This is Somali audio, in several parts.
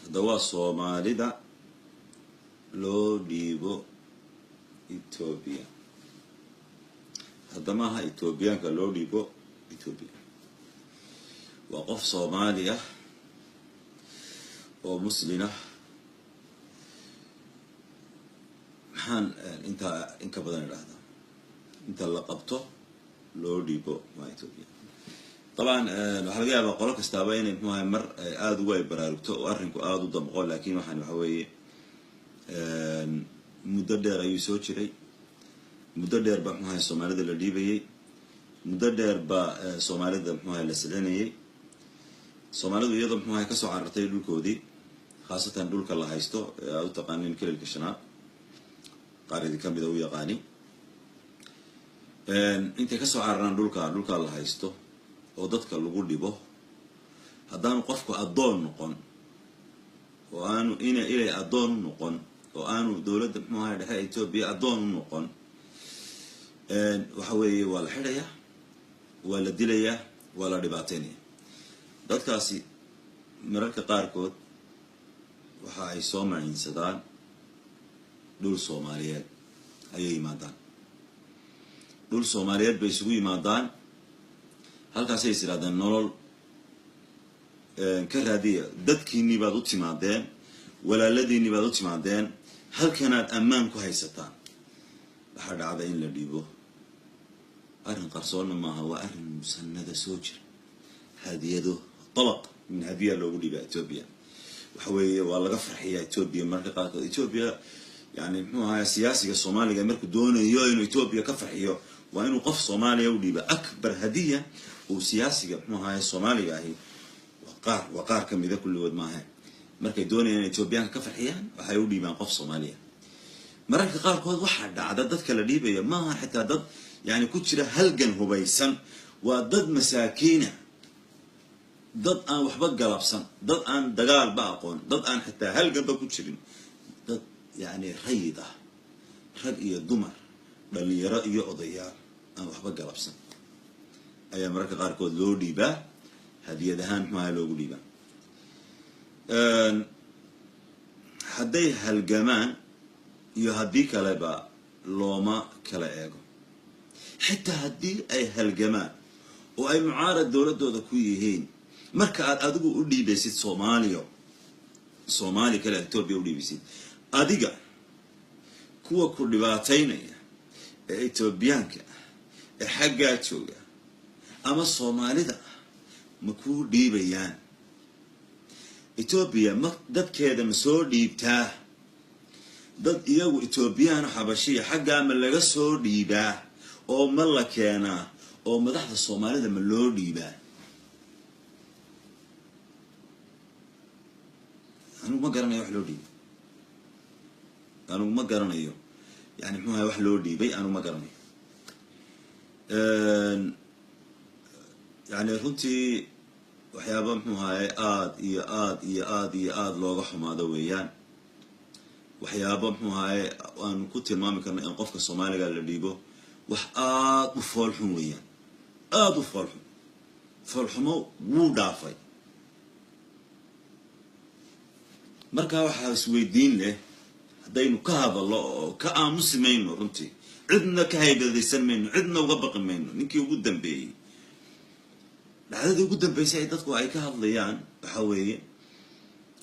Hadda waa Soomaalida loo dhiibo Etoobiya. Hadda maaha Etoobiyaanka loo dhiibo Etoobiya, waa qof Soomaali ah oo Muslin ah. Maxaan intaa in ka badan idhahdaa? Inta la qabto loo dhiibo maa Etoobiya. Dabcan waxaa laga yaabaa qolo kastaaba inay, muxuu ahay, mar aada ugu ay baraarugto oo arrinku aada u damqo, laakin waxaan waxa weeye muddo dheer ayuu soo jiray. Muddo dheer baa, muxuu ahay, Soomaalida la dhiibayay. Muddo dheer baa Soomaalida, muxuu ahay, la silcinayay. Soomaalidu iyadoo, muxuu ahay, kasoo carartay dhulkoodii, khaasatan dhulka la haysto ee aad u taqaanin Kililka Shanaad, qaar idin ka mida u yaqaani, intay kasoo cararaan dhulkaa la haysto oo dadka lagu dhibo, haddaanu qofku addoon noqon oo aanu ina ilay addoon u noqon oo aanu dowladda, muxuu ahay, dhexe Etoobiya addoon u noqon, waxa weeye waa la xidhayaa, waa la dilayaa, waa la dhibaateynaya. Dadkaasi mararka qaarkood waxa ay soo maciinsadaan dhul Soomaaliyeed ayay yimaadaan. Dhul Soomaaliyeed bay isugu yimaadaan, halkaasay is idhahdeen nolol ka raadiya. Dadkiinii baad u timaadeen, walaaladiinii baad u timaadeen, halkanaad ammaan ku haysataan. Waxaa dhacda in la dhiibo. Arrin qarsoonna maaha, waa arrin musanada soo jira. Hadiyado طبق min hadiya loogu dhiiba Etoobiya. Waxa weeye waa laga farxiyaa Etoobiya mararka qaarkood. Etoobiya, yani, muxuu ahaay, siyaasiga Soomaaliga markuu doonayo inuu Etoobiya ka farxiyo, waa inuu qof Soomaaliya u dhiiba. Akbar hadiya uu siyaasiga, muxuu ahaay, Soomaaliga ahi, waa qaar kamida, kulligood maaha, markay doonayaan in Etoobiyaanka ka farxiyaan, waxay u dhiibaan qof Soomaaliya. Mararka qaarkood waxaa dhacda dadka la dhiibaya maaha xitaa dad, yani, ku jira halgan hubaysan. Waa dad masaakiina, dad aan waxba galabsan, dad aan dagaalba aqoon, dad aan xitaa halganba ku jirin, dad, yani, rayid ah, rag iyo dumar, dhalinyaro iyo odayaal aan waxba galabsan ayaa mararka qaarkood loo dhiibaa, hadiyad ahaan, muxuaha, loogu dhiibaa. Hadday halgamaan iyo haddii kaleba looma kala eego. Xitaa haddii ay halgamaan oo ay mucaarad dowladdooda ku yihiin, marka aad adigu u dhiibaysid Soomaaliya, Soomaali kale Etoobiya u dhiibaysid, adiga kuwa ku dhibaataynaya ee Etoobiyaanka ah ee xaggaa jooga ama Soomaalida ah ma kuu dhiibayaan? Etoobiya ma dadkeeda ma soo dhiibtaa? Dad iyagu Etoobiyaano Xabashiya xaggaa ma laga soo dhiibaa oo ma la keenaa oo madaxda Soomaalida ma loo dhiibaa? Anigu ma garanayo wax loo dhiibay. Anigu ma garanayo, yani, muxuu ahay, wax loo dhiibay anigu ma garanayo. Yani runtii waxyaaba, muxuu ahaye, aada iyo aad iyo aad iyo aada looga xumaado weeyaan. Waxyaaba, muxuu ahaye, aanu ku tilmaami karna in qofka Soomaaliga la dhiibo, wax aada u foolxun weeyaan, aada u foolxun. Foolxumo wuu dhaafay. Marka waxaa isweydiin leh, haddaynu ka hadallo oo ka aamusi mayno runtii, cidna ka haybadaysan mayno, cidna uga baqi mayno. Ninkii ugu dambeeyey, dhacdadii ugu dambeysay ay dadku ay ka hadlayaan, waxa weeye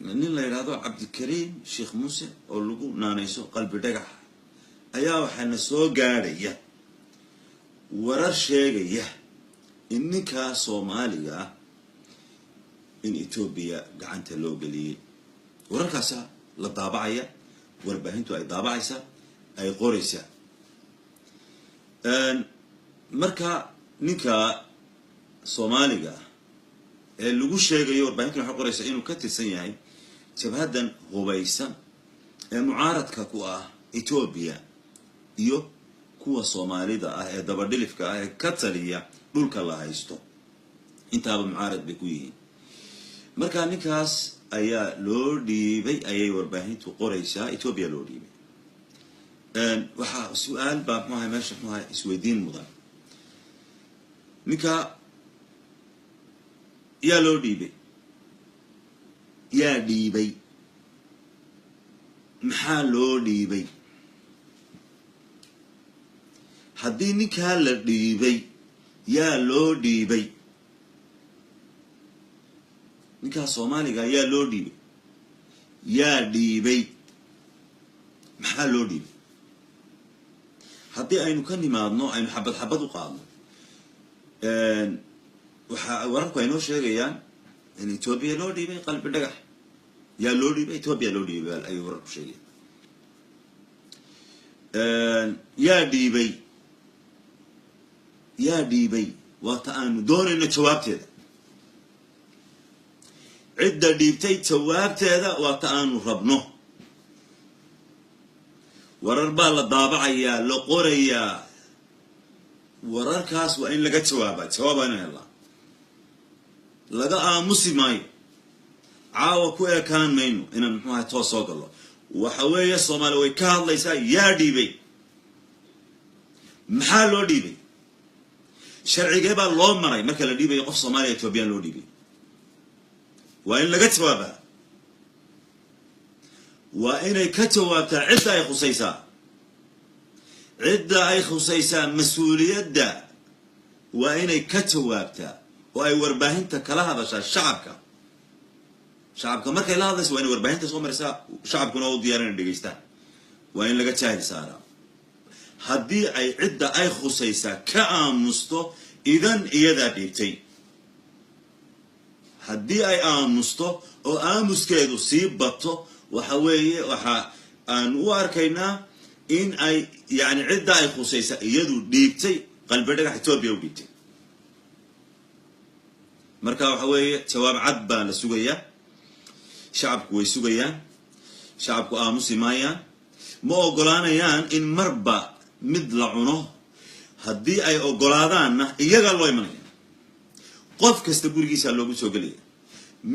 nin la yidhaahdo Cabdikariim Sheekh Muuse oo lagu naanayso Qalbi Dhagax ayaa waxaana soo gaadhaya warar sheegaya in ninkaa Soomaaliga ah in Etoobiya gacanta loo geliyey. Wararkaasa la daabacaya, warbaahintu ay daabacaysaa, ay qoraysaa. Marka ninka Soomaaliga ah ee lagu sheegayo, warbahintuna waxay qoraysaa inuu ka tirsan yahay jabhaddan hubaysan ee mucaaradka ku ah Etoobiya iyo kuwa Soomaalida ah ee dabadhilifka ah ee ka taliya dhulka la haysto, intaaba mucaarad bay ku yihiin. Marka ninkaas ayaa loo dhiibay ayay warbaahintu qoraysaa, Etoobiya loo dhiibay. Waxaa su-aal baa, muxuu ahay, meesha, muxuu ahay, isweydiin mudan: ninka yaa loo dhiibay? Yaa dhiibay? Maxaa loo dhiibay? Haddii ninkaa la dhiibay, yaa loo dhiibay? Ninkaa Soomaaliga yaa loo dhiibay? Yaa dhiibay? Maxaa loo dhiibay? Haddii aynu ka nimaadno, aynu xabad xabad u qaadno, waxaa wararku ay noo sheegayaan in Etoobiya loo dhiibay Qalbi Dhagax. Yaa loo dhiibay? Etoobiya loo dhiibay ayay wararku sheegayaan. Yaa dhiibay? Yaa dhiibay? Waata aanu doonayno jawaabteeda. Cidda dhiibtay jawaabteeda waata aanu rabno. Warar baa la daabacayaa, la qorayaa. Wararkaas waa in laga jawaabaa. Jawaab waa inu helnaa. Laga aamusi maayo. Caawa ku ekaan mayno inaan, muxuu ahay, toos soo gallo. Waxa weeye, Soomaaliya way ka hadlaysaa. Yaa dhiibay? Maxaa loo dhiibay? Sharcigee baa loo maray marka la dhiibayo qof Soomaaliya Etoobiyaan loo dhiibay? Waa in laga jawaabaa. Waa inay ka jawaabtaa cidda ay khusaysaa. Cidda ay khusaysaa mas-uuliyadda waa inay ka jawaabtaa oo ay warbaahinta kala hadashaa shacabka. Shacabka markay la hadlaysa, waa inay warbaahinta soo marisaa. Shacabkuna u diyaar inay dhegeystaan. Waa in laga jaahil saaraa. Haddii ay cidda ay khusaysaa ka aamusto, idan iyadaa dhiibtay. Haddii ay aamusto oo aamuskeedu sii bato, waxa weeye waxa aan u arkaynaa in ay, yani, cidda ay khusaysaa iyadu dhiibtay Qalbi Dhagax, Etoobiya u dhiibtay. Marka waxa weeye, jawaab cad baa la sugayaa. Shacabku way sugayaan. Shacabku aamusi maayaan, ma ogolaanayaan in marba mid la cuno. Haddii ay ogolaadaanna, iyagaa loo imanaya. Qof kasta gurigiisaa loogu soo gelaya,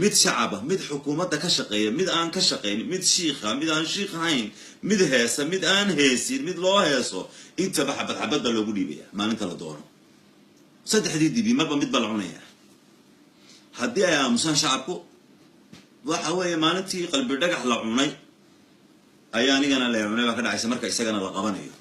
mid shacaba, mid xukuumadda ka shaqeeya, mid aan ka shaqayn, mid shiikha, mid aan shiikh ahayn, mid heesa, mid aan heesin, mid loo heeso, intaba xabad xabad baa loogu dhiibaya. Maalinta la doono, saddexdii dibi marba mid baa la cunaya. Haddii ay aamusaan shacabku, waxa weeye maalintii Qalbi Dhagax la cunay ayaa anigana la cunay baa ka dhacaysa, marka isagana la qabanayo.